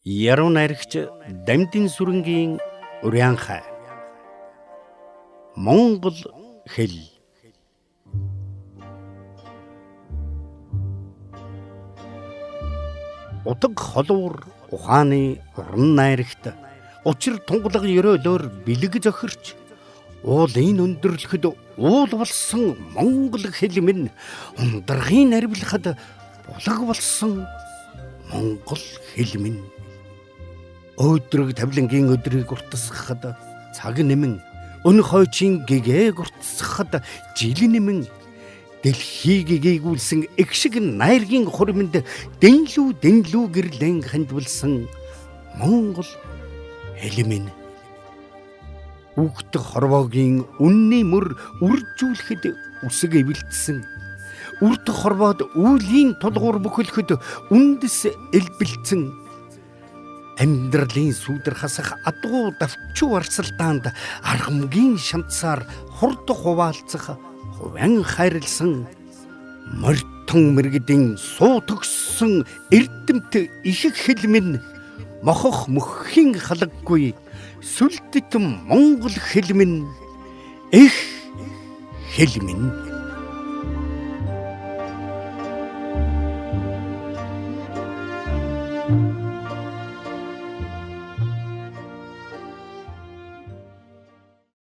Яруу найрагч Дамдин сүрэнгийн Урянхай. Монгол хэл. Утга холуур ухааны уран найрагт учир тунгалаг ерөөлөөр бэлэг зохирч уулын өндөрлөхөд уул болсон монгол хэл минь ундрахын наривлахад булаг болсон монгол хэл минь өөдрөг тавилангийн өдрийг уртасгахад цаг нэмэн өн хойчийн гэгээг уртасгахад жил нэмэн дэлхийг гээгүүлсэн эг шиг найргийн хуримд дэнлүү дэнлүү гэрлэн хандвалсан монгол хэл минь үгт хорвоогийн үнний мөр үржүүлэхэд үсэг эвэлтсэн үрд хорвоод үүлийн тулгуур бүхэлхэд үндэс элбэлцэн амьдралын сүүдэр хасах адгуу давчуу арсалдаанд аргамгийн шамцаар хурд хуваалцах хувян хайрлсан морьтон мэргэдийн суу төгссөн эрдэмт их хэл минь мохох мөхийн халаггүй сүлдэт монгол хэл минь эх хэл минь.